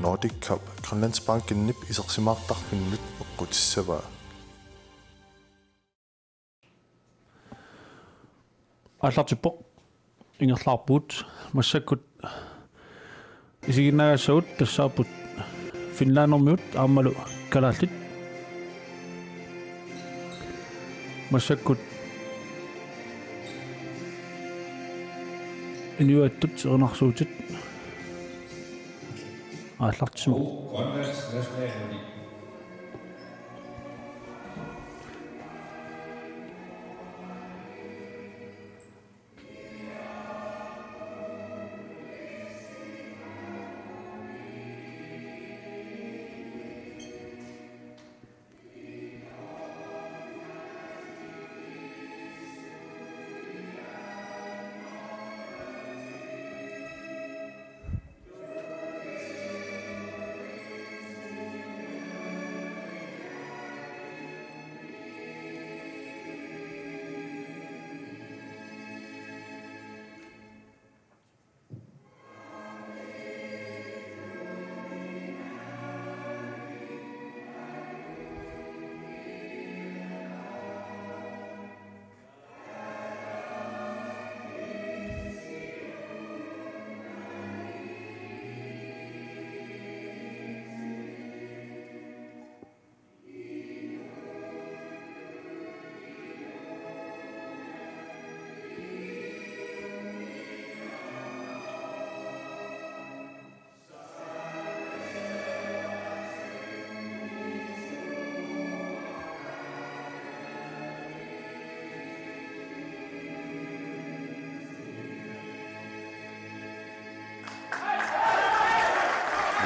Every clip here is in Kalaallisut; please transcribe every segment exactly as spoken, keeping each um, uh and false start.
Nordic Cup Grønlandsbankenip isersimaartarfinnut eqqutissavaa. Aallartippoq, ingerlaarpugut. Massakkut isiginnaagassavut tassaapput finlandermiut aammalu kalaallit. Massakkut inuiattut erinarsuutit aallartissimapput.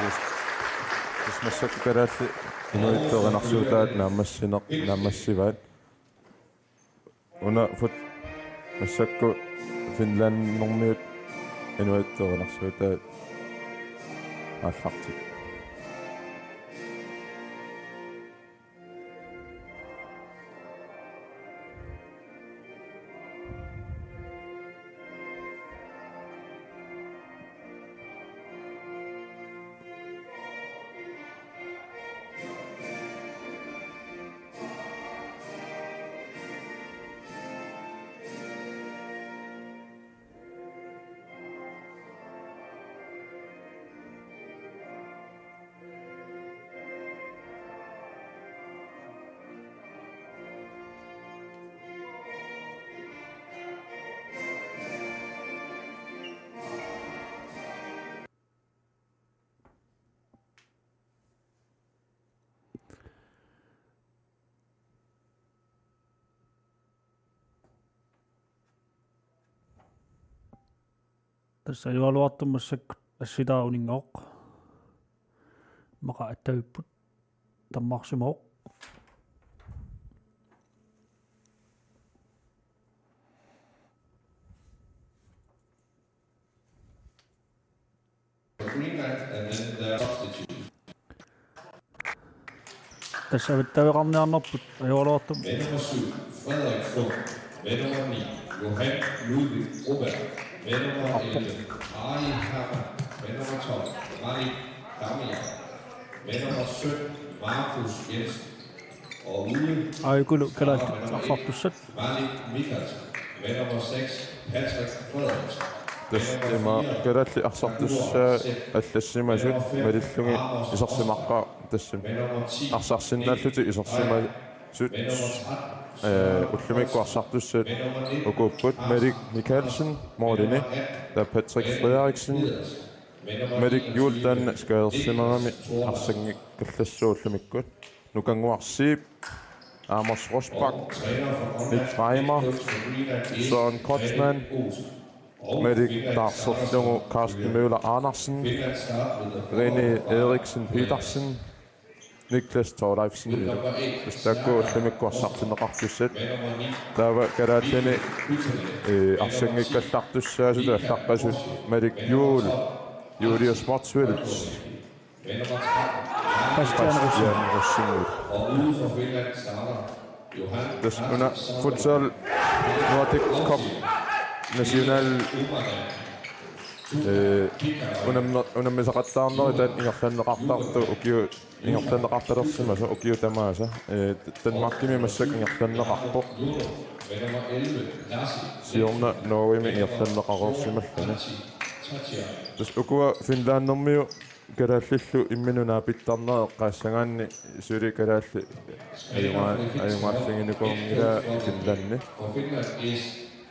Yes. Yes, massakkut kalaallit inuiattut erinarsuutaat naammassineq, naammassivaat. Una fut-, massakkut finlandermiut inuiattut erinarsuutaat aallartippoq. Tassa ajoraluartumik massakkut assitaa uninngasoq. Immaqa attavipput tammarsimavoq. Greenland, and then the substitute. Tassa avattaaveqarniarnerput ajoraluartumik. Med nummer syv, Frederik Funk. Med nummer ni, Johan Ludvig Broberg. Med nummer elleve, Ari Hermann. Med nummer tolv, Malik Damian. Med nummer sytten, Markus Jensen. Og ude, Aajukulu kalaallit arsartussat. Malik Mikkelsen. Med nummer seks, Patrick Frederiksen. Tassa ima kalaallit arsartussat allassimasut malillugit isersimaqqaarput tassami. Arsarsinnaallutik isersimasut, eh, ullumikkut arsartussat ukuupput: Malik Mikkelsen målini, taava Patrick Frederiksen, Malik Juul taanna skadersimanermi arsanngikkallassuaq ullumikkut. Nukannguaq Zeeb, Amos Rosbach, Nick Reimer, Søren Kreutzmann, Malik taarserlugu Carsten Møller Andersen, René Eriksen Petersen, Niklas Thorleifsen. Tassa taakku ullumikkut arsartinneqartussat. Taava kalaallini, eh, arsanngikkallartussaasut allaqqasut Malik Juul, Julius Motzfeldt, Bastian Rosing. Bastian Rosing. Og ude for Finland starter Johan. Tassa una Hansen, Samuel futsal Nordic Cup national Ee, unammi-, unammisaqattaarnerit taanna ingerlanneqartartut ukiut ingerlanneqartalersimasoq ukiut tamaasa. Ee, Danmarkimi massakkut ingerlanneqarpoq. Siorna Norgemi ingerlanneqareersimalluni. Tassa ukua Finlandermiut kalaallillu imminnut naapittarnerat eqqaassagaanni suli kalaallit ajunga-, ajugaalliginikuunngilaa Finlandi.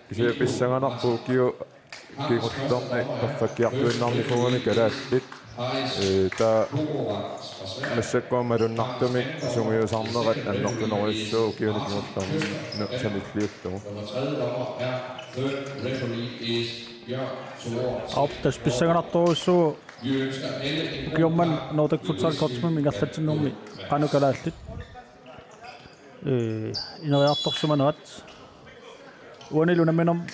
Kisianni pissanganarpoq ukiut kingullerni perfektiartuinnarnikuugamik kalaallit. Ee, taava massakkut malunnartumik sungiusarnerat annertunerujussuuvoq ukiuni kingullerni sanilliullugu. Aap, tassa pissanganartorujussuuvoq ukioq manna Nordic Futsal Cup-imi ingerlatsinermi qanoq kalaallit, ee, ineriartorsimanerat. Uanilu unamminermi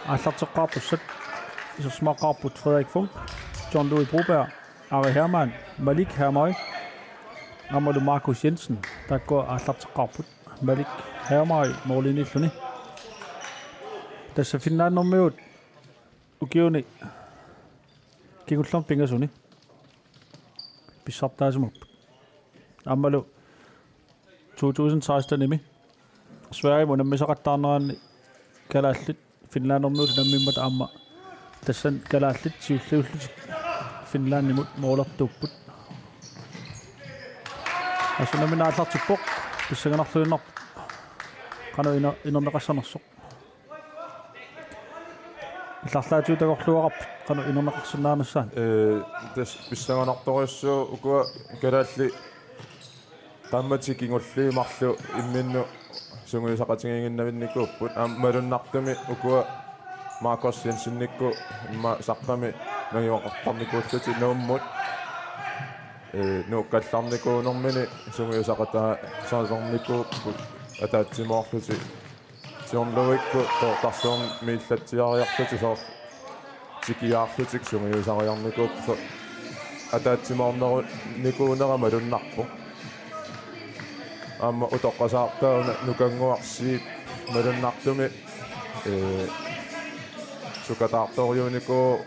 aallarteqqaartussat isersimaqqaarput Frederik Funk, John Louis Broberg, Ari Hermann, Malik Hermann, aammalu Markus Jensen, taakkua aallarteqqaarput. Malik Hermann målimiilluni. Tassa Finlandermiut ukiuni kingullermi pingasuni pissartaasimapput. Aammalu to tusind seksten-imi Sverigemi unammisaqattaarnerani kalaallit Finlandermiut unammimmata aamma tassani kalaallit siulliullutik Finlandimut målertuupput. Assut unammineq aallartippoq, pissanganarluinnarpoq qanoq iner-, inerneqassanersoq. Illarlaatigut takorluugarput qanoq inerneqarsinnaanissaanik. Ee, tassa pissanganartorujussuuvoq ukua kalaallit qaammatit kingulliit marluk imminnut sungiusaqatigiinnginnaminnikuupput. Aamma malunnartumik ukua Markus Jensenikkut immaqa saqqami nangiuaqartarnikuullutik Nuummut. Ee, Nuukkallarnikuunermini sungiusaqataasarnikuupput ataatsimoorlutik. John Louikkut toortarsuarmi miillatsiariarlutik soorlu tikiaarlutik sungiusariarnikuupput, so-, ataatsimoorneru-, nikuunera malunnarpoq. Aamma utoqqasaartaa una Nukannguaq Zeeb malunnartumik, ee, sukataartorujuunikuuvoq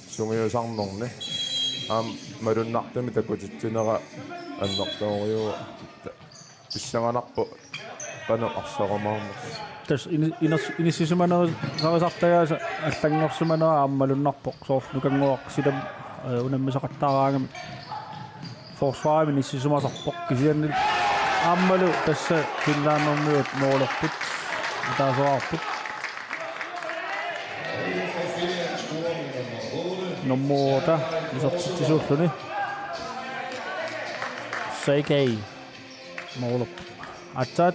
sungiusarnerni. Aamma malunnartumik takutitsinera annertoorujuuvoq. Pissanganarpoq qanoq arsarumaarnersoq. Tassa ini-, inis-, inissisimanerusarisartagaasa allanngorsimanera aamma malunnarpoq, soorlu Nukannguaq silami, ee, unammisaqattaaraangami forsvarimi inissisimasarpoq, kisianni aammalu tassa Finlandermiut målerput ataaseqarput. Nummer otte isertitsisuulluni. Seikei. Målerput. Aatsaat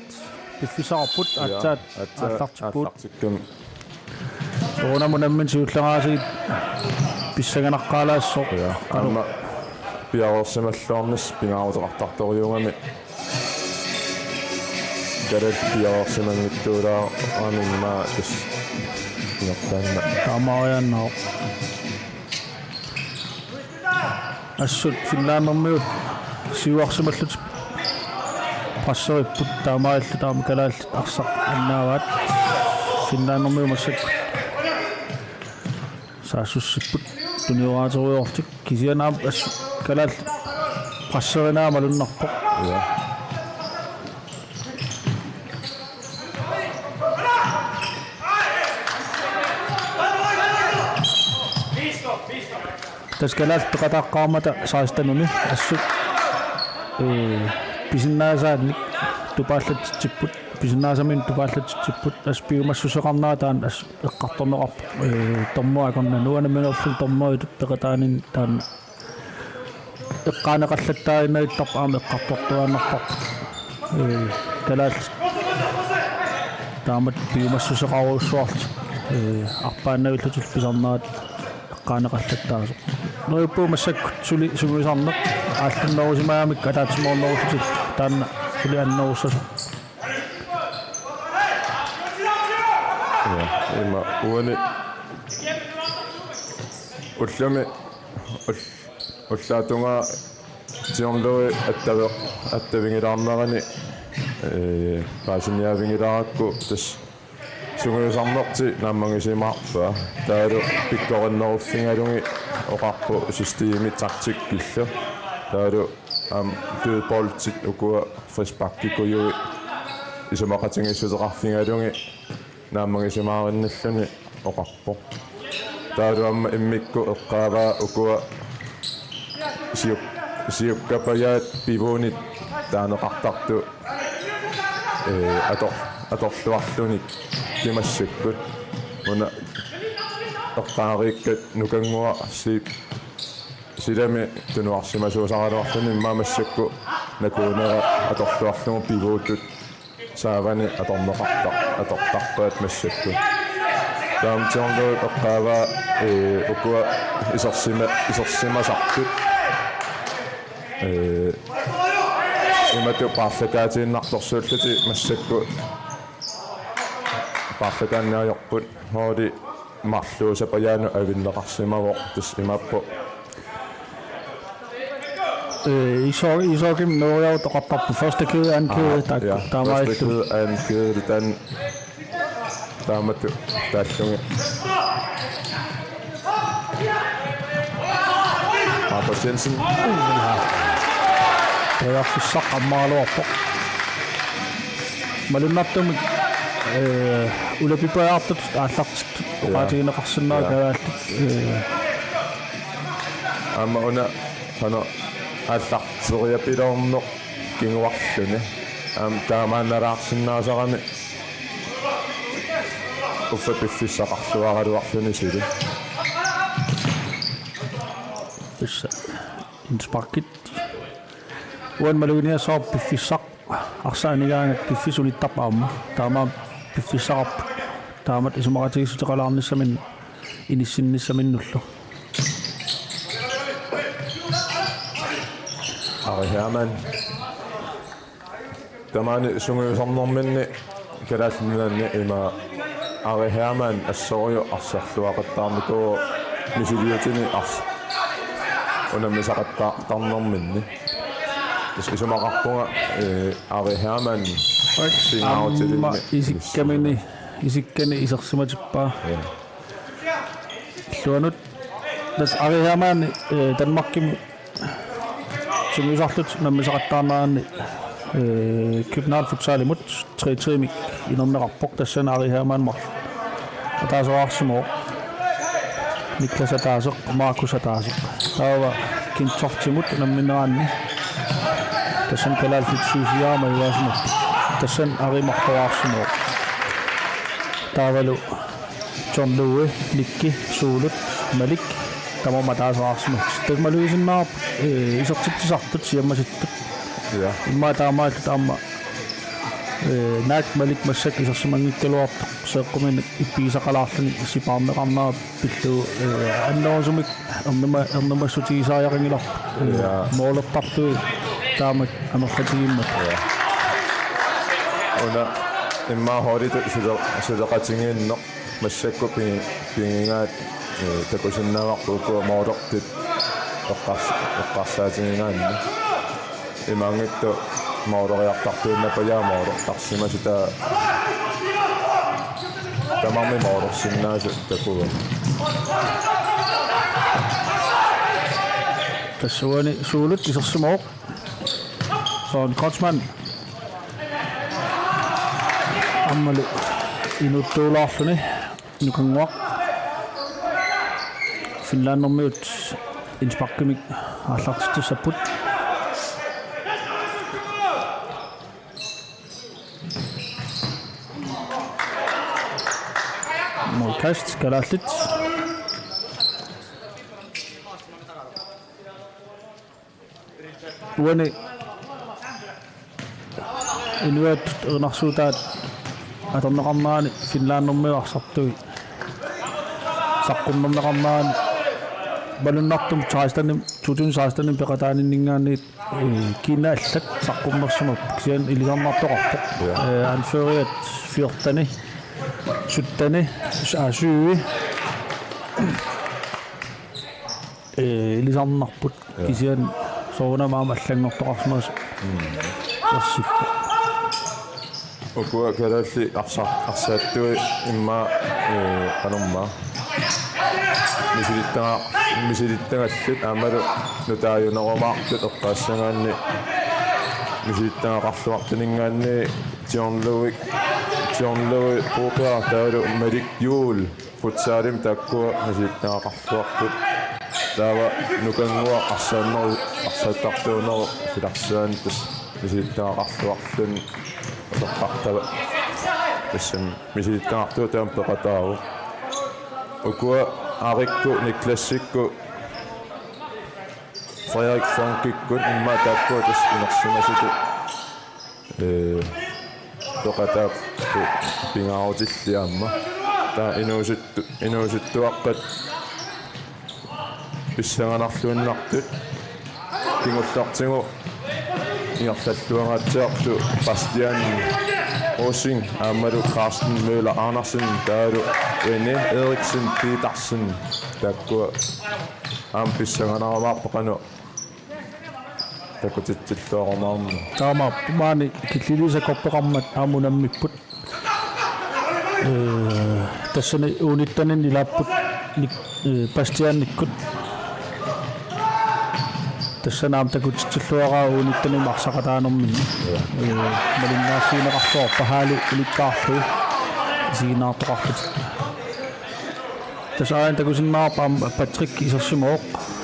piffissaqarput, ja, aatsaat, aatsaat aallartipput. Aallartikkami. Soorunami unammineq siulleraasagit pissanganaqqaalaassaaq. Ja. Qanoq? Aamma piareersimalluarnissaq pingaaruteqartartorujuugami. Kalaallit piareersimanngitsuulaarami immaqa tassa ingerlaannaq. Taamaariaannaavoq. Assut Finlandermiut siuarsimallutik presseripput, taamaalillutik aamma kalaallit arsaq annaavaat. Finlandermiut massakkut saassussipput tunioraaterujoorlutik, kisianni aamma assut kalaallit presserinagu malunnarpoq. Ja. Tassa kalaallit peqataaqqaarmata sekstenimi assut, ee, pisinnaasaannik tupaallatsitsipput, pisinnaasaminnut tupaallatsitsipput, assut piumassuseqarnera taanna assut eqqartorneqarpoq, ee, dommeri akornanni, uanga nammineerlunga dommeritut peqataaninni taanna eqqaaneqallattaarinnavittarpoq aamma eqqartortuaannarparput. Ee, kalaallit taamatut piumassuseqarujussuarlutik, ee, arpaannavillutillu pisarnerat eqqaaneqallattaasoq. Neriuppunga massakkut suli sungiusarneq aallunnerusimagamikku ataatsimoornerullutillu, taanna suli annerussasoq. Ja, ima uani ullumi ull-, ullaatungaa John Louis attaveq-, attavigilaarnerani, ee, paasiniaavigilaarakku tassa Sungiusarnertik naammagisimaarpaa. Taavalu pikkorinneruffigalugit oqarpoq systemi taktikkillu. Taavalu aamma dødboldit ukua frisparkikujui isumaqatigiissuteqarfigalugit naammagisimaarinnerluni oqarpoq. Taavalu aamma immikkut eqqaavaa ukua siuk-, siukkapajaat pivuunit taaneqartartut, ee, ator-, atorluarlutik massakkut. Una eqqaariikkat Nukannguaq Zeeb silami tunuarsimasuusaraluarluni immaqa massakkut nakuunera atorluarlugu pivuutut saavani atorneqartar-, atortarpaat massakkut. Taamaattumik eqqaavaa, ee, ukua isersima-, isersimasartut. Ee, imatut paarlakaatiinnartorsiullutik massakkut paarlakaanni ajorput. Holdit marluusat pajaanut avinneqarsimavoq, tassa imaappoq. Ee, Iso-, Isokim Noriau toqartarpoq første kæde, anden kæde, aa, taakku, ja, taamaalillutik. Første kæde, anden kæde, taanna taamatut taallugit. Markus Jensen. Periarfissaq ammaraluarpoq. Malunnartumik, ee, ulapipajaartut aallartittut, ja, oqaatigineqarsinnaavoq, ja, kalaallit, ee. Aamma una qanoq aallarteriapiloorneq kinguarluni. Aamma taamaannalaarsinnaasarami uffa piffissaqarluaraluarluni suli. Tassa indsparkit. Uani maluginiassavarput piffissaq arsaq anigaangat, piffissaq unittarpoq aamma. Taamaammat piffissaqarput. Taamatut isumaqatigiissuteqalaarnissaminnut, inissinninnissaminnullu. Ari Hermann. Tamaani sungiusarnerminni Kalaallit Nunaanni ima Ari Hermann assorujuk arsarluaqattaarnikuuvoq misiliutini ars-, unammisaqattaartarnerminni. Tassa isumaqarpunga, ee, Ari Hermann pingaarutilinnik. Aamma isikkamini, isikkani isersimatippaa. Ja. Illuanut tassa Ari Hermann, ee, Danmarkimi sungiusarlutik unammisaqattaarneranni, ee, København Futsalimut tre tre-mik inerneqarpoq, tassani Ari Hermann marluk ataaseq oqarsimavoq. Niklas ataaseq, Markus ataaseq. Taava Gentoftemut unammineranni tassani kalaallit syv fire-mik ajugaasimavoq. Tassani Ari marluk oqarsimavoq. Taavalu John Louis, Nikki, Suulut, Malik, tamarmik ataaseq oqarsimavoq. Tassa malugisinnaavarput, ee, isertitsisartut siammasittut. Ja. Immaqa taamaallutik aamma, ee, naak Malik massakkut isersimanngikkaluartoq seeqquminik ippigisaqalaarluni sipaarneqarnera pillugu, ee, annerusumik ernuma-, ernumassutigisariaqanngilarput. Ee, ja. Moolertartui taamak amerlatigimmat. Ja. Una immaqa holditut sule-, suleqatigiinneq massakkut pi-, pigigaat, ee, takusinnaavarput ukua moolertut eqqars-, eqqarsaatigigaanni. Imaanngitsoq mooleriartartuinnarpajaat moolertarsimasut, taava tamarmik moolersinnaasut takugaat. Tassa uani Suulut isersimavoq. Søren Kreutzmann. Aammalu inuuttuulaarluni Nukannguaq. Finlandermiut indsparkimik aallartitsissapput. Målkast, kalaallit. Uani inuiattut erinarsuutaat atorneqarnerani Finlandermiut arsartui saqqummerneqarnerani malunnartumik seksten, to tusind seksten peqataaninninngaanniit, ee, kiinaallat saqqummersimapput, kisianni ilisarnartoqarpoq. Ja. Ee, anføreriat fjorten, sytten, aa, syv. Ee, ilisarnarput. Ja. Kisianni soorunami aamma allanngortoqarsimasoq. Mm. Ersippoq. Ukua kalaallit arsa-, arsaattui immaqa, ee, qanormaa. Misilittaga-, misilittagallit aammalu nutaajunerumaartut eqqaassagaanni misilittagaqarluartuninngaanniit John Louis, John Louis Broberg taavalu Malik Juul futsalimi taakkua misilittagaqarluarput. Taava Nukannguaq arsaanneru-, arsaattartuunerup silarsuani tassa misilittagaqarluarluni utoqqartava. Tassami misilittagaqartuuvoq taama peqataavoq. Ukua Arikkut, Niklasikkut, Frederik Funkikkut immaqa taakkua tassa inersimasutut, ee, peqataapput pingaarutillit aamma. Taava inuusuttu-, inuusuttuaqqat pissanganarluinnartut. Kingullertigut ingerlalluangaatsiartut Bastian Rosing aammalu Carsten Møller Andersen taavalu René Eriksen Petersen taakkua aamma pissanganarumaarput qanoq takutitsilluarumaarneq. Taamaappoq maani killiliisa koppeqarmat aamma unammipput. Ee, tassani U nitteninni ilaapput Nik-, ee, Bastianikkut. Tassani aamma takutitsilluaraa U nittenimi arsaqataanerminni. Ee, malinnaaffigineqarluarpaa haali ulikkaarlugu isiginnaartoqarlutik. Tassa aajuna takusinnaavarput aamma Patrick isersimavoq.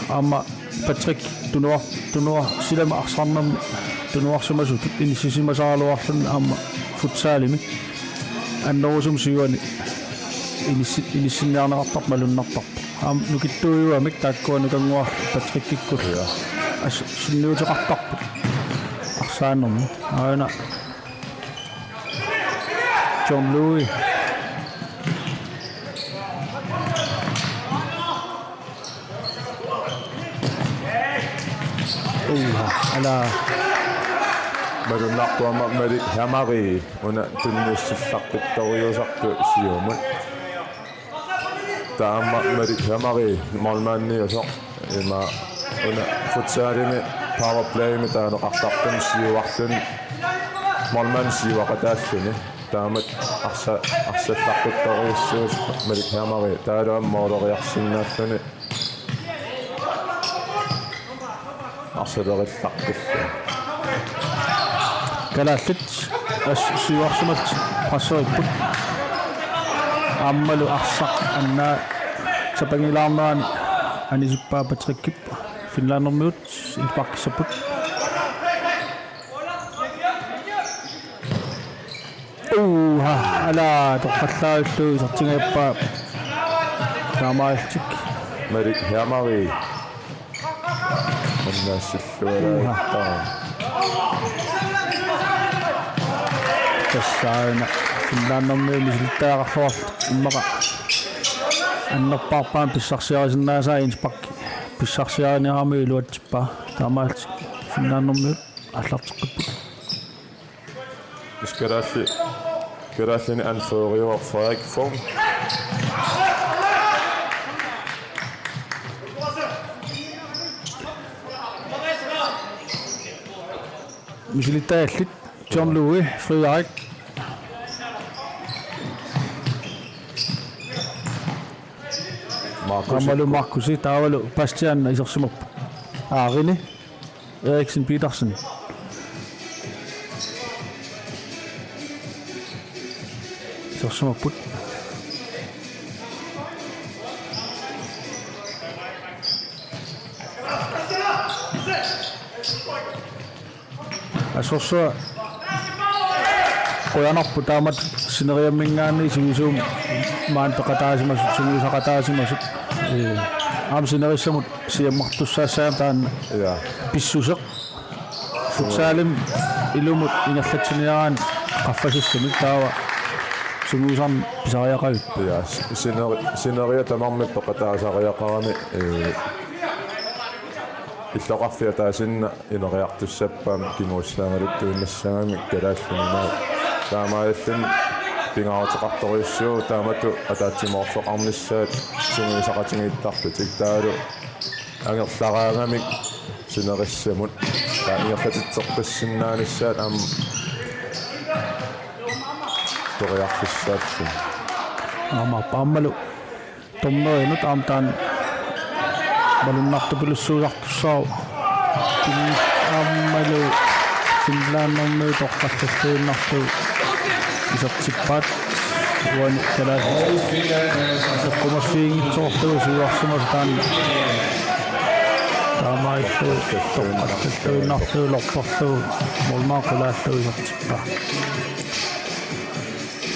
Aamma Patrick tunuar-, tunuar-, silami arsarnermi tunuarsimasutut inissisimasaraluarluni aamma futsalimi annerusumik siuani inissi-, inissinniarneqartarpoq malunnartarpoq. Aamma nukittuujugamik taakkua Nukannguaq Patrickikkut. Ja. As-, sunniuteqartarput arsaanermi. Aajuna John Louis. Uha, ala. Malunnarpoq aamma Malik Hamari una tunniussillaqqittariusartoq siumut. Taava aamma Malik Hamari målmandiusoq ima una futsalimi powerplaymi taaneqartartumi siuarluni målmandi siuaqataalluni. Taamatut arsa-, arsallaqqittarujussuusoq Malik Hamari taavalu aamma måleriarsinnaalluni. Arsalerillaqqillugu. Kalaallit as-, siuarsimallutik presseripput. Aammalu arsaq annaasapagilaarnerani anisippaa Patrickip finlandermiut inspakissapput. Uha, ala toqqallavillugu isertingajappaa. Taamaallutik. Malik Hamari. Annaassillualaartaa. Uha. Tassa aana finlandermiut misilittagaqarluarlutik immaqa annerpaarpaamik pissarsiarisinnaasaa inspakki pissarsiarineramiuk iluatsippaa. Taamaallutik finlandermiut aallarteqqipput. Tassa kalaallit, kalaallini anføreriuvoq Frederik Funk. Misilittagallit John Louis, Frederik. Markus. Aammalu Markusi, taavalu Bastian isersimappoq. Aarini. Eriksen Petersen. Isersimapput. Assorsuaq qujanarpoq taamatut sineriamminngaanniit sivisuumik maani peqataasimasut, sungiusaqataasimasut. Ee, aamma sinerissamut siammartussaassagami taanna. Ja. Pissuseq. Futsalimi ilumut ingerlatsiniaraanni qaffasussamik taava sungiusarneq pisariaqavippoq. Ja, sineri-, sineriak tamarmik peqataasariaqarami, ee, illoqarfiup ataasinna ineriartussappat aamma kinguassaagaluttuinnassagamik kalaallinut. Taamaalilluni pingaaruteqartorujussuuvoq taamatut ataatsimoorfeqarnissaat sungiusaqatigiittarlutik. Taavalu angerlaraagamik sinerissamut. Taava ingerlatitseqqissinnaanissaat aamma periarfissaapput. Aamma aammalu dommerinut aamma taanna malunnartupilussuusartussaavoq. Aammalu Finlandermiut toqqarluinnarlugu isertippaat uani kalaallit eqqumaffiginngitsoorlugu siuarsimasut taanna. Taamaalillugu toqqarluinnarlugu lortorlugu målmand qulaallugu isertippaa.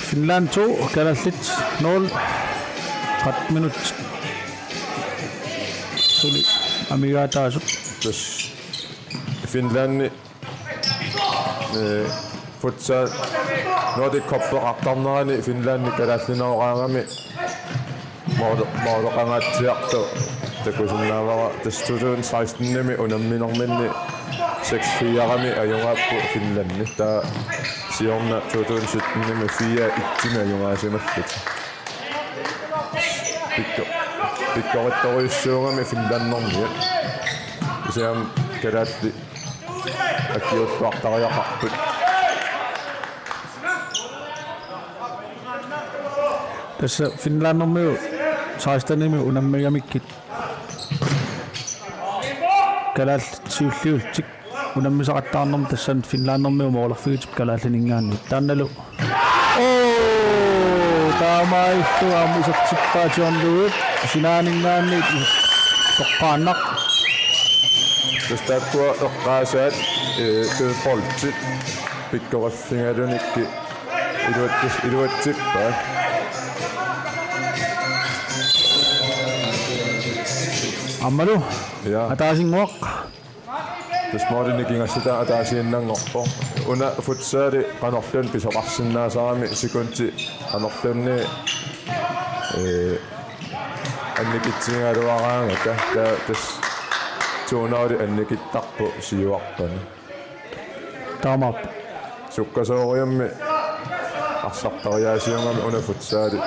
Finland to, kalaallit nul, tretten minut. Suli amigaataasut. Tassa Finlandi, eh, futsal Nordic Cup-eqartarnerani Finlandi kalaallineroqaangami mål-, måleqangaatsiartoq takusinnaavara, tassa to tusind seksten-imi unamminerminni seks fire-mi ajugaapput Finlandi. Taava siorna to tusind sytten-imi fire et-imi ajugaasimallutik. Pikko-, pikkorittorujussuugami Finlandermiut. Kisianni kalaallit akiuuttuartariaqarput. Tassa Finlandermiut seksten-imi unammigamikkit kalaallit siulliullutik unammisaqattaarnermi tassani Finlandermiut målerfigitippoq kalaalliningaanniit. Taannalu. Oo, taamaalillugu aamma isertippaa John Lewis sinaaninngaanniit toqqaannaq. Tassa taakkua eqqaasaat, eh, dødboldi pikkoriffigalunikkit iluatsis-, iluatsippaat. Aammalu. Ja. Ataasinnguaq. Tassa måli nikingassutaat ataasiinnanngorpoq. Una futsali qanorluunniit pisoqarsinnaasarami sekundi qanorluunniit, eh, annikitsigigaluaraangata. Taava tassa to nul annikittarpoq siuarpani. Taamaappoq. Sukkasoorujussuarmi arsartariaasiugami una futsali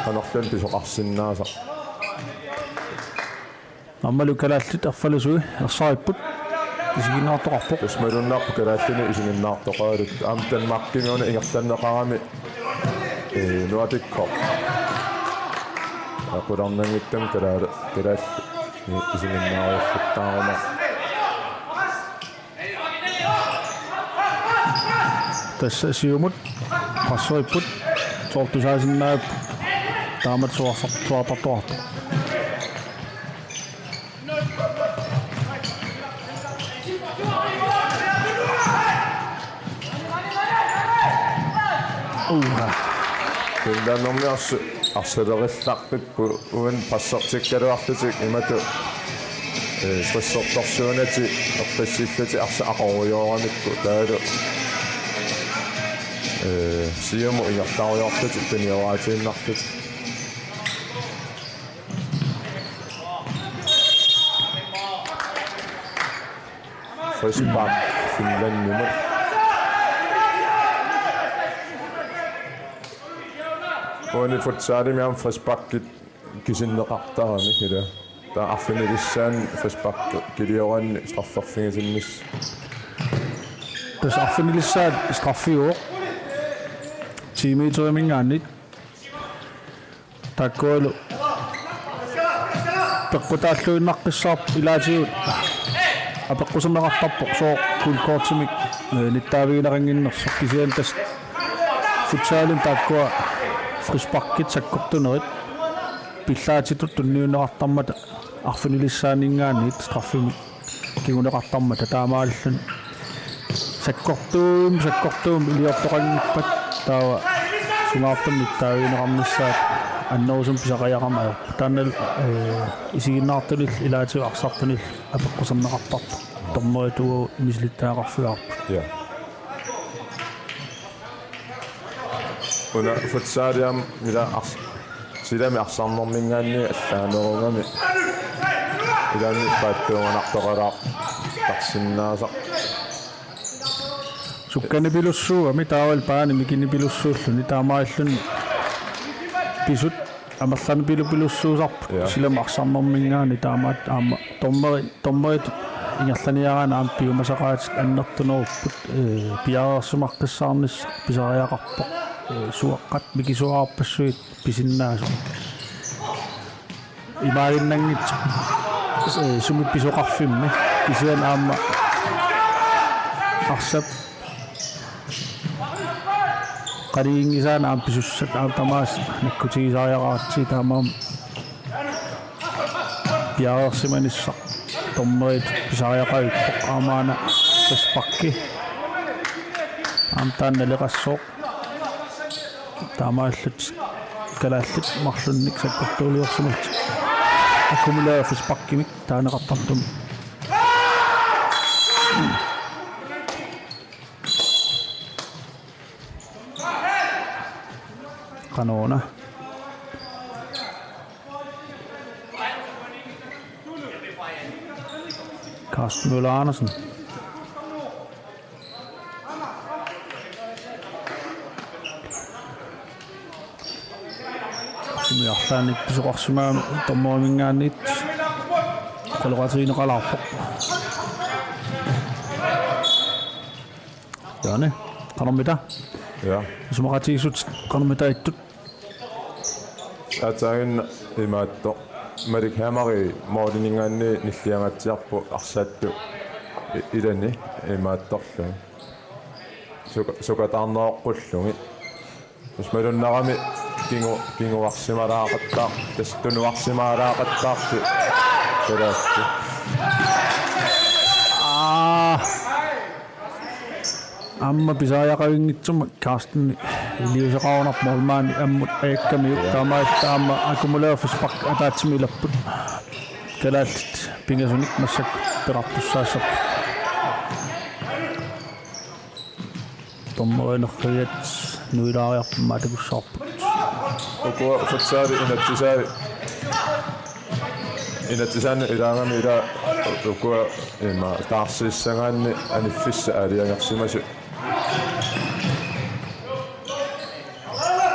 qanorluunniit pisoqarsinnaasarpoq. Aammalu kalaallit arfalusui ersaripput. Isiginnaartoqarpoq. Tassa malunnarpoq kalaallinit isiginnaartoqaraluttoq. Aamma Danmarkimi una ingerlanneqarami, eh, Nordic Cup. Aqulaarnanngitsumik kalaal-, kalaallit isiginnaariarluttaaruma. Tassa siumut qasseripput soorlu tusaasinnaapput taamatut suarsar-, suaartartoqartoq. Uha. Finlandermiut arsu-, arsalerillaqqipput uani pressertikkaluarlutik imatut, eh, stressertorsuunatik eqqissillutik arsaq aqorujooramikku taavalu, eh, siumut ingerlarujoorlutik tunioraatiinnarlutik. Frispark Finlandimut. Uani futsalimi aamma frisparkit kisinneqartarami ila. Taava arfinilissaani frispark kiliorani strafferfigisinnaassaaq. Tassa arfinilissaat straffeuvoq. Ti meteriminngaanniit. Taakkualu peqqutaalluinnaqqissaarput ilaatigut apeqquserneqartarpoq sooq gult kortimik, eh, nittaavigineqannginnersoq kisianni tassa futsalimi taakkua frisparkit sakkortunerit pillaatitut tunniunneqartarmata arfinilissaaninngaanniit straffimik kinguneqartarmata taamaalilluni sakkortuumik, sakkortuumik iliortoqanngippat taava sungaartumik nittaavigineqarnissaat annerusumik pisariaqarmat ajorput. Taanna, eh, isiginnaartunillu ilaatigut arsartunillu apeqquserneqartarpoq. Dommeritut uagut misilittagaqarfigaarput. Ja. Una futsali aamma ila ars-, silami arsarnerminngaanniit allaanerugami ilaanni paatsuunganartoqalaartarsinnaasaq. Sukkanipilussuugami taavalu baani mikinipilussuulluni taamaalilluni pisut amerlanipilupilussuusarput. Ja. Silami arsarnerminngaanniit taamaattut aamma dommeri-, dommeritut ingerlaniaraanni aamma piumasaqaatit annertunerupput, eh, piareersimaqqissaarnissaq pisariaqarpoq. suaqqat mikisuarpassuit pisinnaasut. Imaaginnanngitsoq, eh, sumi pisoqarfimmi kisianni aamma arsap qaniginngisaani aamma pisussat aamma tamaasa nakkutigisariaqaratsigu taamaammat piareersimanissaq dommeritut pisariaqarpoq aamma una frisparki aamma taanna naleqassooq. Taamaalillutik kalaallit marlunnik sakkortuuliorsimallutik. Akkumulaaffis pakkimik taaneqartartumik. Qanoq una. Carsten Møller Andersen. Sumi arlaannik pisoqarsimagami dommeriminngaanniit oqaloqatigineqalaarpoq. Jaani, qanormita? Ja. Isumaqatigiissut qanormita ittut? Aatsaannguaq imaattoq. Malik Hamari moorininngaanniit nilliangaatsiarpoq arsaattut i-, ilani imaattorluni. Suka-, sukataarneroqqullugit. Tassa malunnarami kingu-, kinguarsimalaaqattaar-, tassa tunuarsimalaaqattaartut. Sulaattu. Aa. Aamma pisariaqavinngitsumik Carsten iliuuseqarunarpoq målmandi ammut ajakkamiuk. Ja. Taamaallaat aamma akkumulaaffis pakki ataatsimik ilapput. Kalaallit pingasunik massakkut peqartussaassapput. Dommerinerriat nuilaariarput maatakussaarput. Ukua futsaali inatsisaat. Inatsisaanni ilaagami ila ukua ima taarsiissagaanni aniffissat aalajangersimasut.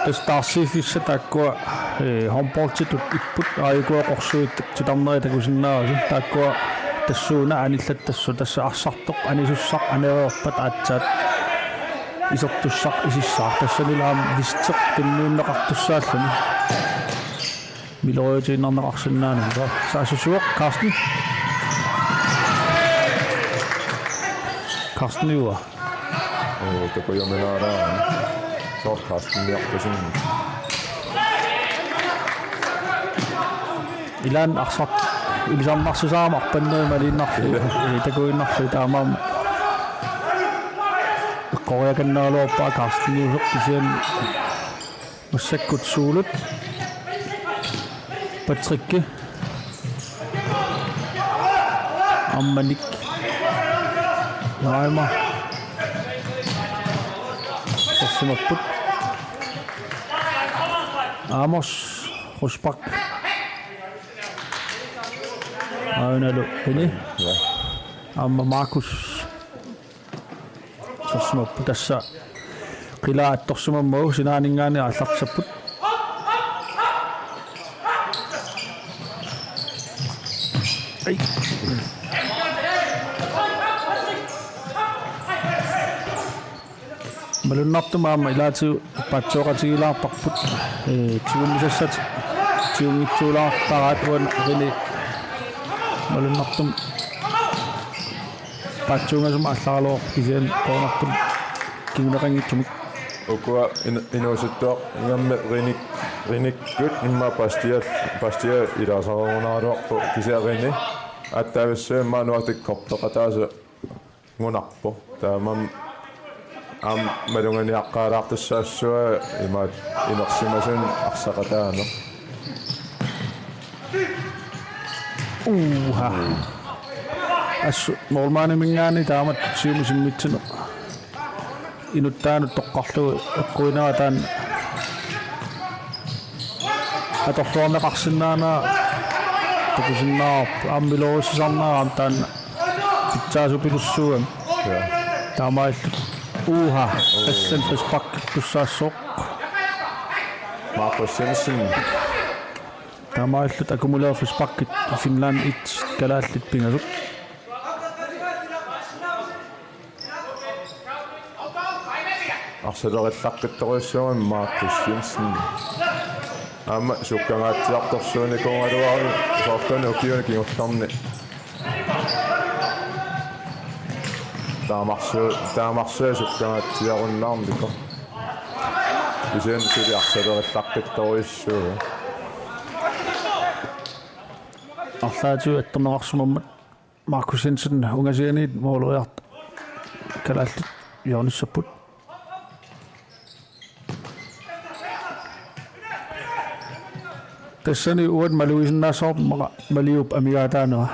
Tassa taarsiiffissat taakkua, eh, håndbolditut ipput, aajukua qorsuit titarnerit takusinnaavarsi. Taakkua tassuuna anillattassaaq, tassa arsartoq anisussaq anereerpat aatsaat isertussaq isissaaq. Tassanilu aamma visteq tunniunneqartussaalluni. Miloriutiinnarneqarsinnaanani. Saassussivoq Carsten. Carsten Iver. Oo, takujuminaaraanni. Soorlu Carsteniartusinni. Ilaanni arsaq ilisarnarsisaramik arpanneri maliinnarlugit. Ja. Ee, takuinnarlugit taamaammat. Eqqoriakannaraluarpaa Carsten Iver kisianni. Massakkut Suulut. Patrikki. Aamma Nick. Naima. Sassimapput. Amos Rosbach. Aanalu Hini. Ja. Aamma Markus. Sassimapput tassa qilaa attorsimammagu sinaaninngaanniit aallartissapput. Ai. Malunnartumik aamma ilaatigut paatsooqatigilaartarput. Ee, tigummisassatik tigunngitsuulaartaraat uani Rene malunnartumik paatsuungasumik aallaraluarpoq kisianni cornerput kinguneqanngitsumik. Ukua in-, inuusuttuaq ingammik Renik-, Renikkut immaqa Bastial-, Bastia ilaasareerunaraluarpoq kisianni Rene. Aatsaavissui immaqa nuatik korteqataasa ngunarpoq. Taamaammat aamma maluganiaqqaalaartussaassavaa imaattoq inersimasunut arsaqataaneq. Uha. Assut målmandiminngaanniit taamatut siumut isimmitsineq. Inuttaanut toqqarlugu eqquinerat taanna atorluarneqarsinnaanera takusinnaavarput aamma iluarissisarnera aamma taanna pitsaasupilussuugami. Ja. Taamaalillutik. Uha, tassalu frisparkittussaassaaq. Markus Jensen. Taamaalillutik akkumulaaffis frisparkit Finland et, kalaallit pingasut. Salerillaqqittorujussuugami Markus Jensen. Aamma sukkangaatsiartorsuunikuugaluarami soorlumi ukiuni kingullerni. Taamarsu-, taamarsuaq sukkangaatsiarunnaarnikoq. Kisianni suli arsaq salerillaqqittorujussuuvoq. Arlaatigut attorneqarsimammat Markus Jensen ungasianiit måleriartoq kalaallit hjørnissapput. Tassani uani malugisinnaassavarput immaqa Maliup amigaataanera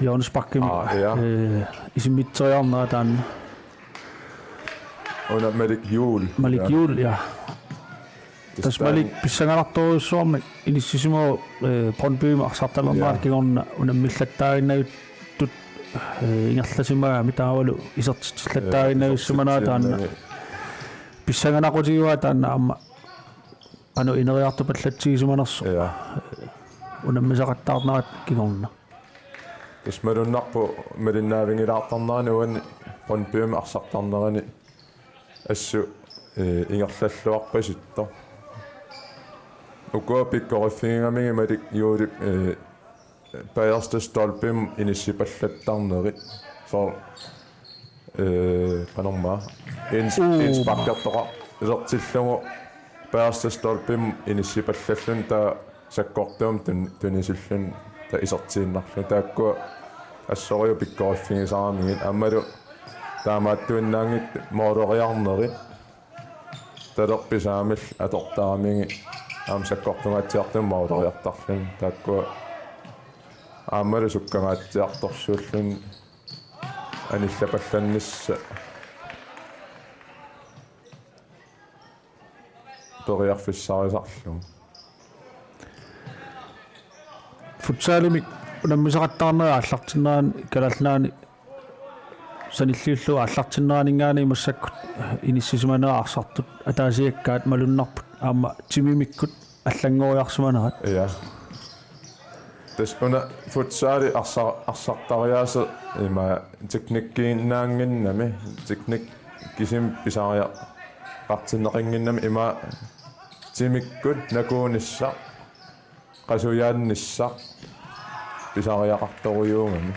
hjørnesparkimik. Aa, ja. Eh, isimmitseriarnera taanna. Una Malik Juul. Malik Ja. Juul, ja. Tassa Malik pissanganartorujussuarmik inissisimavoq, eh, Brøndbymi arsartalernerata Ja. kingorna unammillattaaginnavittut, eh, ingerlasimagami taavalu isertitsillattaaginnavissumanaat taanna. Isertitsinnagi. Pissanganaqutigivaat taanna aamma qanoq ineriartupallatsigisimanersoq. Ja. Unammisaqattaarnerata kingorna. Tassa malunnarpoq malinnaavigilaartarnerani uani Brøndbymi arsartarnerani assut, eh, ingerlalluarpasittoq. Ukua pikkoriffigigamigit Malik Juulip, eh, bagerste stolpemut inissipallattarnerit. Soorlu, eh, qanormaa. Ins-, Uu. Innsparkertoqartillugu bagerste stolpemut inissipallalluni taava sakkortuumik tun-, tunisilluni taava isertiinnarlugu. Taakkua assoriuq pikkoriffigisaramigit aammalu taamaattuinnaanngitsut måleriarnerit. Talerpisaamik atortaramigit aamma sakkortungaatsiartumik måleriartarluni. Taakkua aammalu sukkangaatsiartorsuulluni anillapallannissaq periarfissarisarlugu. Futsalimik unammisaqattaarnerit aallartinnerani Kalaallit Nunaanni sanilliullugu aallartinneraninngaanniit massakkut inissisimanerat arsartut ataasiakkaat malunnarput aamma timimikkut allanngoriarsimanerat. Ja. Tassa una futsali arsa-, arsartariaaseq ima teknikkiinnaannginnami, teknik-, kisimi pisariaqartinneqannginnami ima timikkut nakuunissaq, qasujaannissaq pisariaqartorujuugami.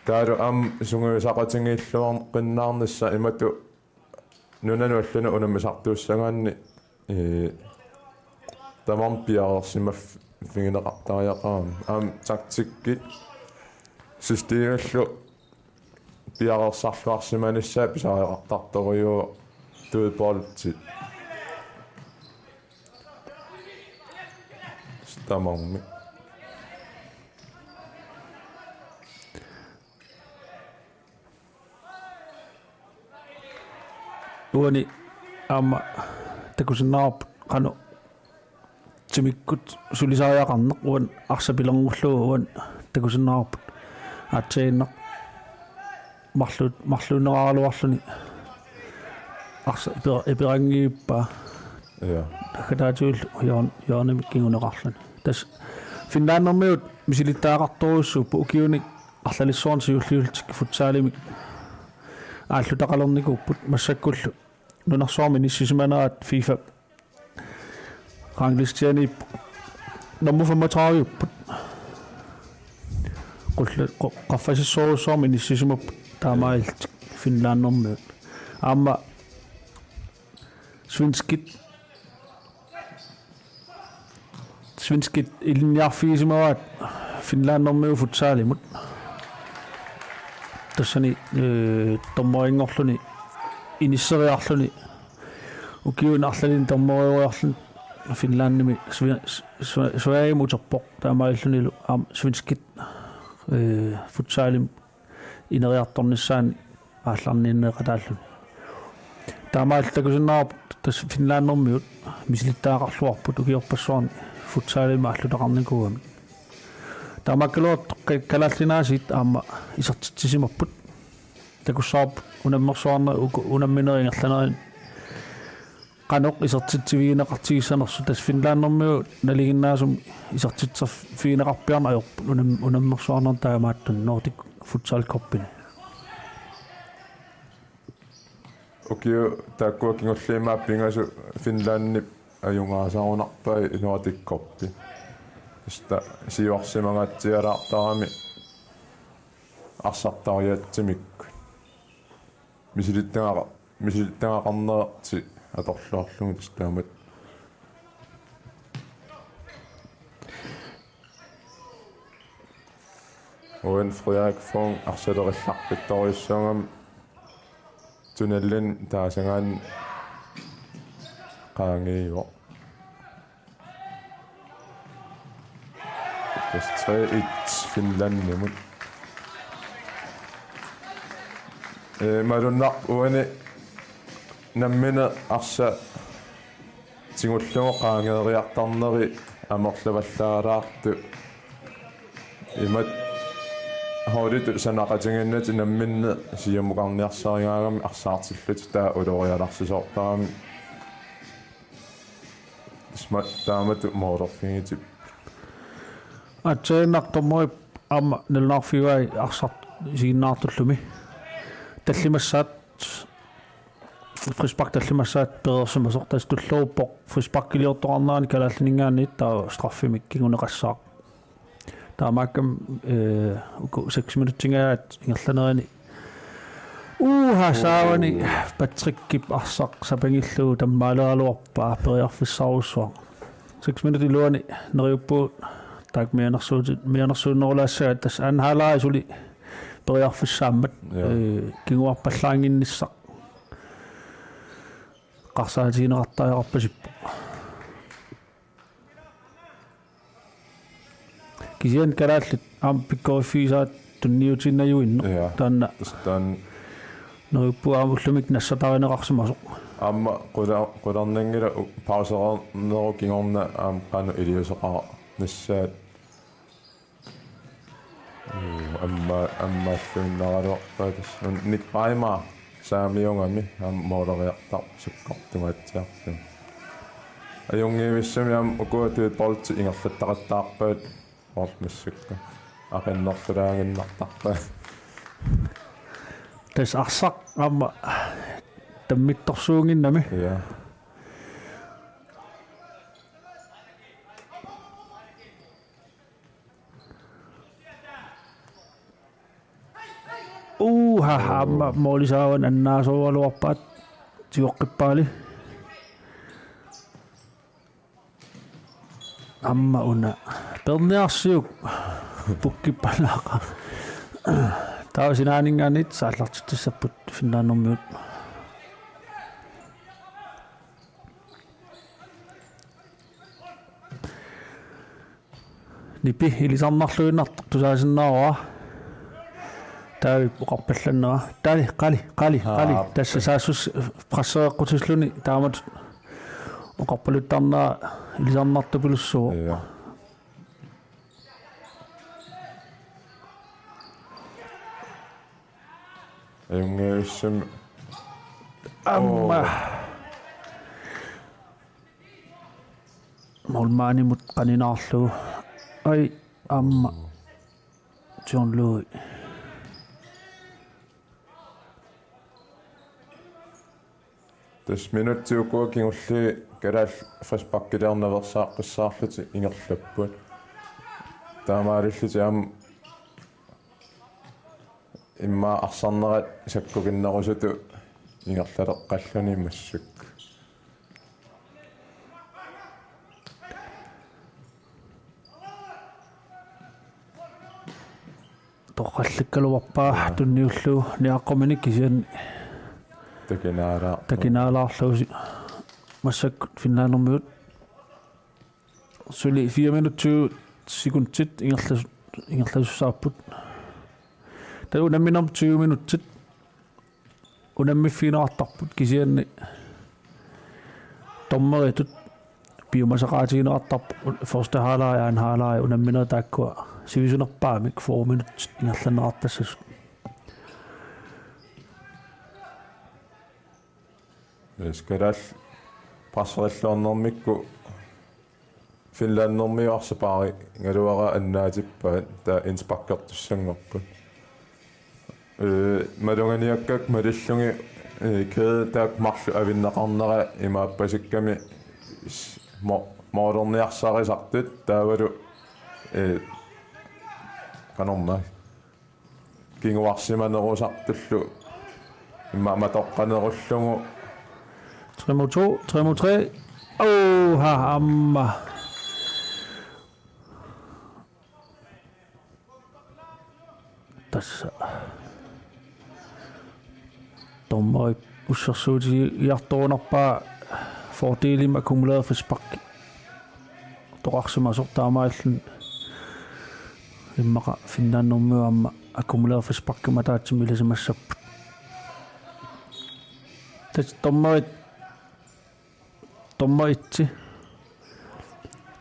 Taavalu aamma sungiusaqatigiilluarneqinnaarnissaq imatut nunanut allanut unammisartuussagaanni, eh, tamarmik piareersimaffigineqartariaqarami. Aamma taktikkit systemillu piareersarluarsimanissaat pisariaqartartorujuuvoq dødboldit. Tamarmik. Uani aamma takusinnaavarput qanoq timikkut sulisariaqarneq uani arsaq pilerngullugu uani takusinnaavarput. Aatsaaginnaq marlu-, marluunneraraluarluni arsaq ipe-, ipeqanngivippaa. Ja. Naggataatigullu hjørn-, hjørnemik kinguneqarluni. Tassa Finlandermiut misilittagaqartorujussuupput ukiuni arlalissuarni siulliullutik futsalimik aallutaqalernikuupput massakkullu nunarsuarmi inissisimanerat FIFA ranglistianiippoq nummer femogtredive-upput. Qullu-, qu-, qaffasissorujussuarmik inissisimapput taamaalillutik Finlandermiut. Aamma svenskit Svenskit ilinniarfigisimavaat Finlandermiut futsalimut. Tassani, eh, dommeringorluni inisseriarluni ukiuni arlalinni dommeriuriarluni Finlandimi Sve-, Sve-, Sverigemi uterpoq taamaalillunilu aamma svenskit, eh, futsalimut ineriartornissaannik aallarniinneqataalluni. Taamaalilluta takusinnaavarput tassa Finlandermiut misilittagaqarluarput ukiorpassuarni futsalimik aallutaqarnikuugamik. Taamaakkaluartoq ka-, kalaallit nunaasiit aamma isertitsisimapput. Takussavarput unammersuarneq uku unamminerit ingerlanerini qanoq isertitsivigineqartigissanersoq, tassa Finlandermiut nalinginnaasumik isertitserfigineqarpiarneq ajorput unam-, unammersuarnerni taamaattunut Nordic Futsal Cupimi. Ukiut taakkua kingulliit aamma pingasut Finlandip ajugaasarunarpai Nordic Cup. Tassa siuarsimangaatsialaartarami arsartariaatsimik. Misilittagaa-, misilittagaqarnertik atorluarlugit tassa taamatut. Uani Frederik Fong arsalerillaqqittariussaagami tunnelini taasagaanni qaangiivoq. Tassa tre et Finlandimut. Ee, malunnarpoq uani nammineq arsaq tigullugu qaangeeriartarneri amerlavallaalaartut. Imatut holditut sanaqatigiinnatik namminneq siumukarniarsarigaagami arsaartillutik taava ulorialarsisoortarami. Tassa taamatut moolerfigitip. Aatsaannaq dommerip aamma nalunaarfigai arsaq isiginnaartullumi. Tallimassaat, frispark tallimassaat pereersimasoq, tassa tulluuppoq frisparkiliortoqarnerani Kalaallit Nunaanniit taava straffimik kinguneqassaaq. Taamaakkami, eh, uku seks minutsingajaat ingerlanerini. Uha, saavani Patrickip arsaq sapangillugu tammaaleraluarpaa periarfissarujussuaq. Seks minut iluani neriuppugut taakku mianersuuti-, mianersuunnerulaassagaat, tassa anhalaa suli periarfissaammat. Ja. Eh, kinguarpallaannginnissaq. Qarsaatigineqartariaqarpasippoq. Kisianni kalaallit aamma pikkoriffigisaat tunniutiinnajuinnaq. Ja. Taanna. Tassa taanna. Neriuppunga aamma ullumikkut nassatarineqarsimasoq. Aamma qula-, qularnanngilaq u-, pausereernerup kingorna aamma qanoq iliuuseqarnissaat. Uu, amma-, ammaalluinnaraluarpaa tassa. Un-, Nick Beimer saamiugami aamma mooleriartarpoq sakkortungaatsiarlugu. Ajunngivissumik aamma ukua dødboldi ingerlattaqattaarpaat, World Missukka. Aqinnertulaaginnartarpaat. Tassa arsaq aamma tammittorsuunnginnami. Ja. Uha, aamma moolisaavani annaasorugaluarpaat tigoqqippaali. Aamma una. Perniarsiuk pukkippalaaqaaq. Taava sinaaninngaanniit saallartitsissapput Finlandermiut. Nipi ilisarnarluinnartoq tusaasinnaavara. Taavip oqarpallannera. Taali, qali, qali, qali. Aap. Tassa saassussip pressereqqutilluni taamatut oqarpaluttarnera ilisarnartupilussuuvoq. Ja. Ajunngivissumik. Aamma. Oo. Målmandimut qaninaarlugu. Ai, aamma. John Louis. Tassa minutsit ukua kingulliit kalaallit frisparkiliornaveersaaqqissaarlutik ingerlapput. Taamaalillutik aamma immaqa arsarnerat sakkukinnerusutut ingerlaleqqalluni massakkut. Torrallikkaluarpaa. Jaa. Tunniullugu niaqquminik kisianni takinaalaar-, takinaalaarlugu si-, massakkut Finlandermiut. Suli fire minutsit sekundit ingerlas-, ingerlasussaapput. Taava unamminermi tyve minutsit unammiffigineqartarput kisianni dommeritut piumasaqaatigineqartarput første halvleg, anden halvleg, unamminerit taakkua sivisunerpaamik fyrre minutsit ingerlanneqartassasut. Tassa kalaallit presserilluarnermikkut Finlandermiut arsaq paarigaluaraat annaatippaat, taava indsparkertussanngorput. Ee, maluganiakkakka malillugit eh, kæde taakku marluk avinneqarnera imaappasikkami s-, mo-, moorniarsarisartut taavalu, eh, qanormaa kinguarsimanerusartullu immaqa matoqqanerullugu. Tre mod to, tre mod tre. Åh, her aamma. Tassa. Dommerit ussersuutigiartorunarpaa fordelimi akkumulereret frispark. Toqarsimasoq taamaalilluni immaqa Finlandermiut aamma akkumulereret frisparkimik ataatsimik ilisimassapput. Tassa dommerit, dommer etsi,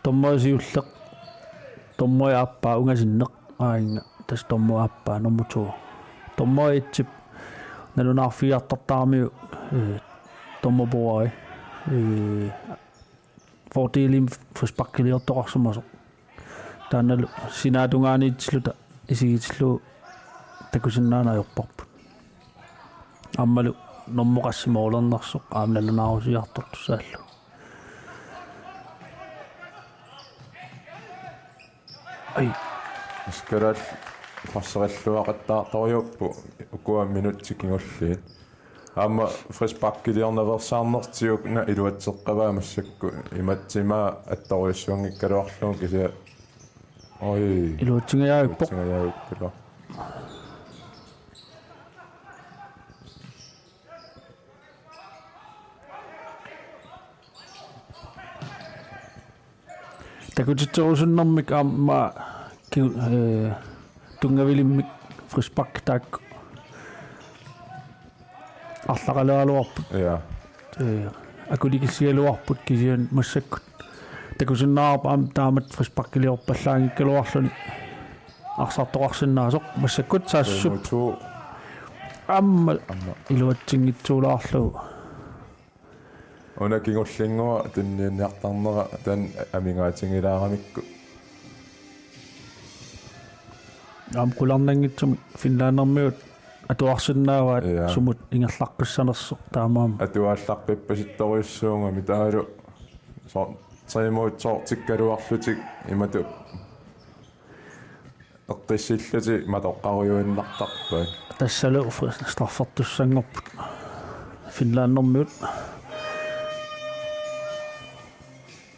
dommeri siulleq, dommeri aappaa ungasinneq, aajuna tassa dommeri aappaa nummer to. Dommeri etsip nalunaarfigiartortaramiuk, eh, dommerborderi, eh, fordelimi frisparkiliortoqarsimasoq. Taannalu sinaatungaaniitsilluta isigitillugu takusinnaaneq ajorparput. Aammalu normu qassit moornersoq aamma nalunaarusiartortussaallugu. Ai. Iskaral passerilluaqattaartorujuupput ukua minutsit kingulliit. Aamma frisparkiliornaveersaarnertigut una iluatseqqavaa massakkut imatsinnut attorujussuanngikkaluarlugu kisianni. Oj. Iluatsingajaavippoq. Iluatsingajaavippoq. Takutitserusunnermik aamma ki-, eh, tunngavilimmik frispark taakku arlaqaleraluarput. Ja. Eh, akulikilligaluarput kisianni massakkut. Takusinnaavarput aamma taamatut frisparkiliorpallaanngikkaluarluni arsartoqarsinnaasoq massakkut saassup. Aamma. Aamma iluatsinngitsuulaarlugu. Una kingullinnguaq tunniunniartarnera taanna amigaatigilaaramikku. Aamma qularnanngitsumik Finlandermiut atuarsinnaavaat. Ja. Sumut ingerlaqqissanersoq taamaammat. Atuallaqqippassittorujussuugami taavalu so-, tre mod to-rtikkaluarlutik imatut eqqissillutik matoqqarujuinnartarpaat. Tassalu fri-, straffertussanngorput Finlandermiut.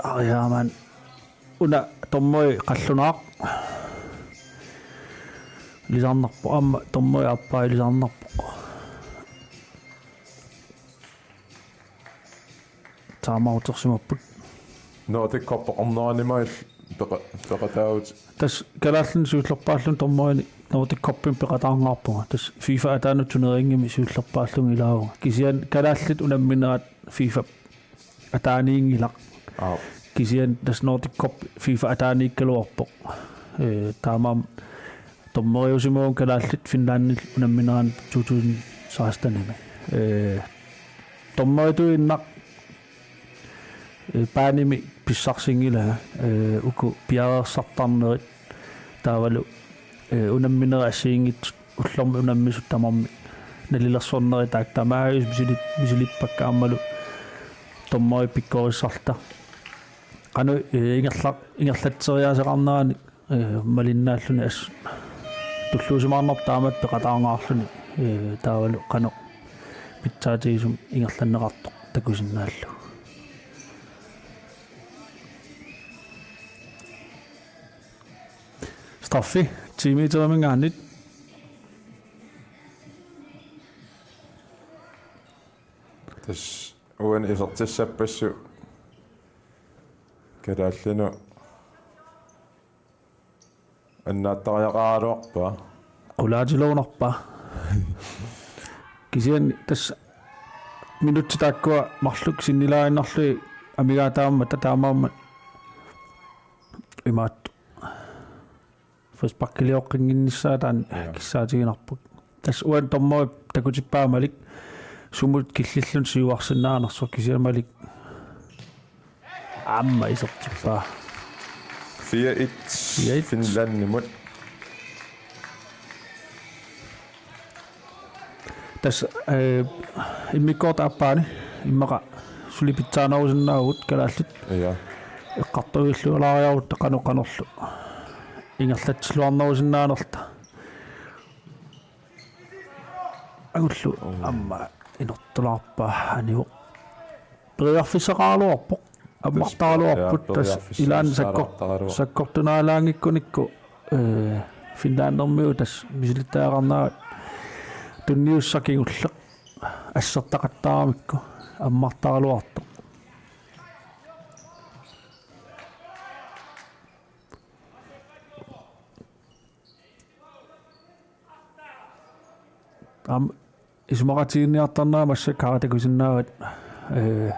Ariaman una dommeri qallunaaq ilisarnarpoq, aamma dommeri aappaa ilisarnarpoq. Timeoutersimapput. Nordic Cup-erneranimai peqa-, peqataavut. Tassa kalaallinik siullerpaalluni dommerini Nordic Cup-imik peqataarngaarpunga. Tassa FIFA ataanut turneringi siullerpaallunga ilaavunga. Kisianni kalaallit unamminerat FIFA ataaniinngilaq. Aap. Kisianni tassa Nordic Cup FIFA ataaniikkaluarpoq. Eh, taamaammat dommeriusimavunga kalaallit Finlandillu unammineranni to tusind seksten-imi. Eh, dommerituinnaq, eh, baanimi pissarsinngilanga, eh, uku piareersartarnerit taavalu, eh, unamminerit assigiinngitsut ullormi unammisut tamarmik nalilersornerit taakku tamaasa misili-, misilippakka aammalu dommerit pikkorissarluta. Qanoq, eh, ingerla-, ingerlatseriaaseqarnerani, eh, malinnaalluni assut tulluusimaarnarpoq taamatut peqataarngaarluni, eh, taavalu qanoq pitsaatigisumik ingerlanneqartoq takusinnaallugu. Straffi, ti meteriminngaanniit. Tassa uani isertissappassuk kalaallinut annaattariaqaraluarpaa. Qulaatiluunarpaa. Kisianni tassa minutsit taakkua marluk sinnilaaginnarlugit amigaataammata taamaammat imaattoq frisparkilioqqinngilaa taanna. Ja. Kissaatiginarpoq. Tassa uani dommeri takutippaa Malik sumut killilluni siuarsinnaanersoq kisianni Malik aamma isertippaa. Fire et. Fire et. Finlandimut. Tassa, eh, immikkoortut aappaanni immaqa suli pitsaanerusinnaavugut kalaallit. Ja. Eqqartuillaalaariarutta qanoq qanorlu ingerlatsilluarnerusinnaanerluta. Agullu. Mm. Aamma inortulaarpaa anivoq. Periarfissaqaraluarpoq. Ammartaraluarput. Tassa, ja, tassa ilaanni sakkor-, periarfissaalaartaraluarpoq. Sakkortunaalaanngikkunikku, eh, Finlandermiut tassa misilittagaqarnerat tunniussaq kingulleq assertaqattaramikku ammartaraluartoq. Aamma isumaqatigiinniartarnerat massakkut takusinnaavat, eh,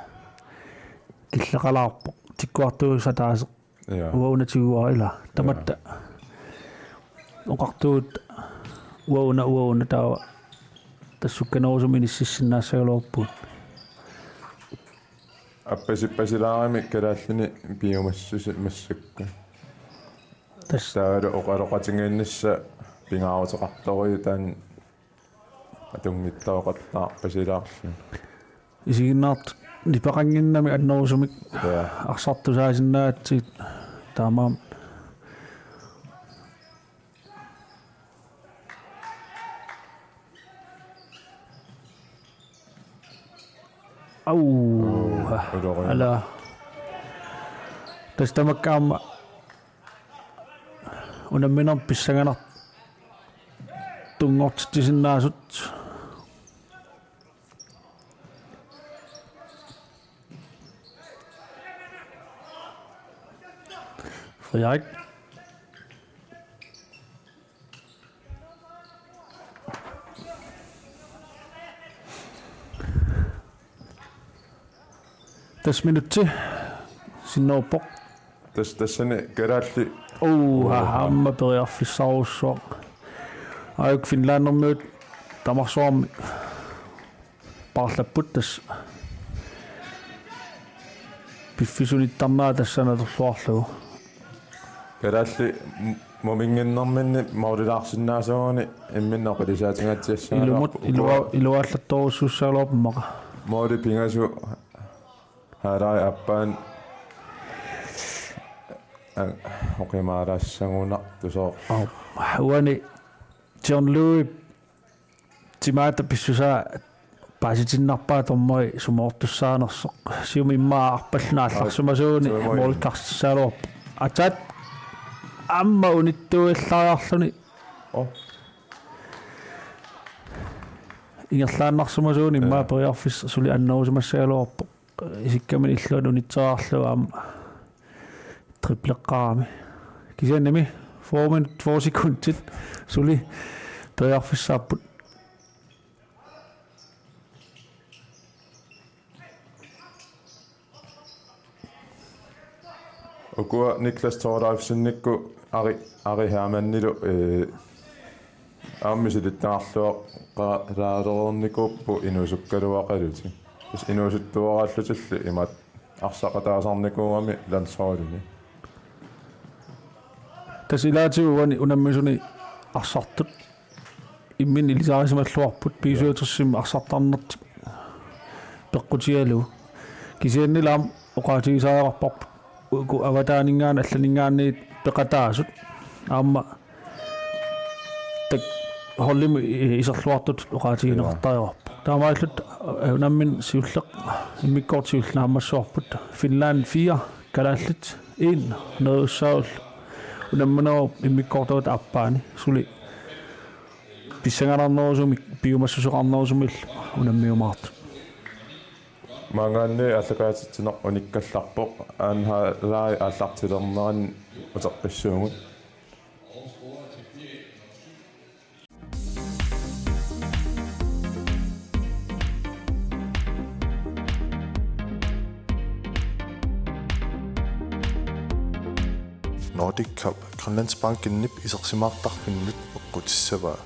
killeqalaarpoq tikkuartuussataaseq. Ja. Uagut tiguara ilaa. Ja. Tamatta oqartugut uagut, uagut taava tassa sukkanerusumik inissisinnaassagaluarpugut. Appasippasilaarami kalaallini piumassuseq massakkut. Tassa. Taavalu oqaloqatigiinnissaq pingaaruteqartorujuk taanna atunngitsoortarpasilaarluni. Isiginnaartut nipeqannginnami annerusumik. Ja. Arsartusaasinnaagatsigit taamaammat. Au. Uloriana. Ala. Tassa tamakku aamma unamminermi pissanganartunngortitsisinnaasut. Frederik. Tassa minutsi sinneruppoq. Tassa, tassani kalaallit. Uha, uha, aamma periarfissarujussuaq. Aajuku Finlandermiut tamarsuarmi paarlapput tassa. Piffissaq unittarnera tassani atorluarlugu. Kalaallit m-, muminnginnerminni maalilaarsinnaasuuguni imminneq oqilisaatigatsiassagaluarpoq. Ilumut, ilua-, iluallattorujussuussagaluarpoq immaqa. Maali pingasut Halai appan. Ang-, oqimaalaassagunartusoq. Au. Uani John Louis timaata pissusaa paasitinnarpaa dommeri sumoortussaanersoq. Siumut immaqa arpalluni aallarsimasuuguni. Au, siumut. Målkartissagaluarpoq. Atat. Aamma unittuullariarluni. Oh. Ingerlaannarsimasuuguni immaqa. Ja. Periarfissaq suli annerusimassagaluarpoq. Isikkamini illuanut unitseriarlugu aamma tripleqqaarami. Kisiannimi fyrre minut, fyrre sekundit suli periarfissaapput. Ukua Niklas Thorleifsenikkut Ari, Ari Hermannilu, eh, aamma misilittagaqarluaqareernikuupput inuusukkaluaqalutik. Tassa inuusuttuaraallutillu imaattoq arsaqataasarnikuugami landsholdimi. Tassa ilaatigut uani unammisuni arsartut imminut ilisarisimalluarput B syvogtresimi arsartarnertik peqqutigalugu. Kisiannili aamma oqaatigisariaqarparput uku avataaninngaanniit allaninngaanniit peqataasut aamma tak holdimi iserluartutut oqaatigineqartariaqarpoq. Taamaalilluta, eh, unammineq siulleq, immikkoortoq siulleq naammassivarput. Finland fire, kalaallit en, neriussagullu unamminerup immikkoortuata aappaani suli pissanganarnerusumik piumassuseqarnerusumillu unammiumaartut. Maanngaanniit aallakaatitsineq unikkallarpoq, Anne Halai aallartilernerani uteqqissuugut. Nordic Cup Grønlandsbankenip isersimaartarfinnut eqqutissavaa.